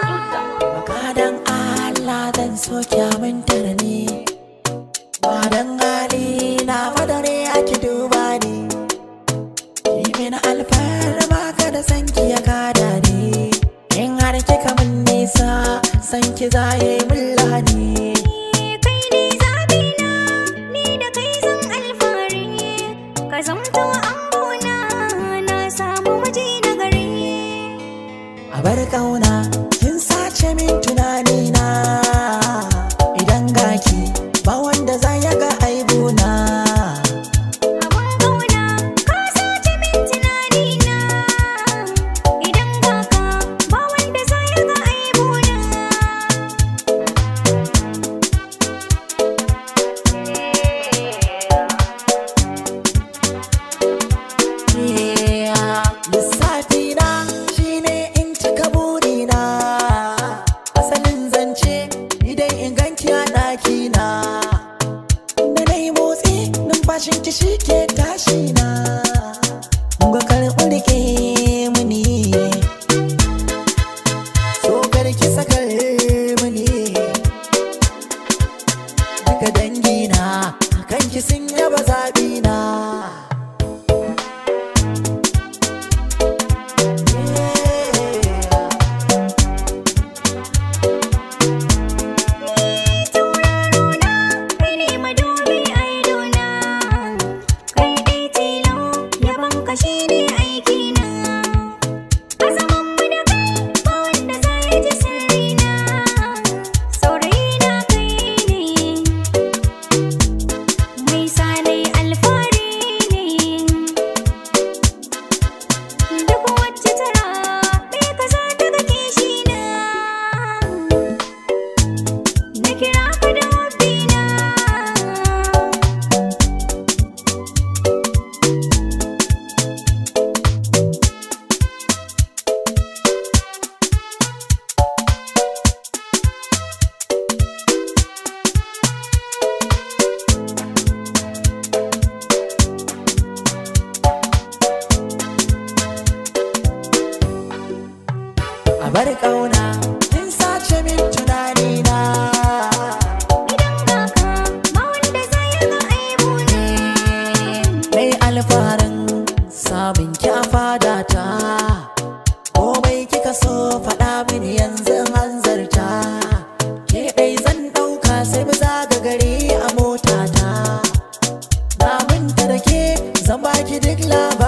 Bakadan Allah zan so ki aminta da ni, ba dan hali na fadare ake duba ni. Ki min alfarma kada san ki ya kada ni, in har kika min nisa san ki za yi min lahani. Kai ne zaɓina, ni da kai zan alfahari, ka zamto angona, na samu miji na gari. A bar ƙauna kin sace min tunanina, idan gaki ba wanda za ya ga aibuna. Abun ƙauna ka sace min tunanina, idan ga ka ba wanda za ya ga aibuna. Lissafina shine in cika burina, asalin zance idan in ganki a ɗakina. Da na yi motsi numfashin ki shi ke tashina, ga karɓi rike mini, so karki sakar mini. Duka dangina kanki sun yaba zaɓina. Tauraro na, kai ne madubi a idona, kai ɗai tilo, yabon ka shi ne aikina. A zaman mu da kai, ba wanda za ya ji sirrina, saurayina kai ne, mai sa nai alfahari ne. Duk wacce ta raɓe ka za ta ga kishina. Na kira ka da wabina. A bar ƙauna kin sace min tunanina. Idan ga ka ba wanda za ya ga aibuna. Mai alfaharin samun ki a fadata, komai kika so faɗa mini yanzu hanzarta. Ke ɗai zan ɗauka sai mu zaga gari a motata. Na minta da ke zan baki duk labarin.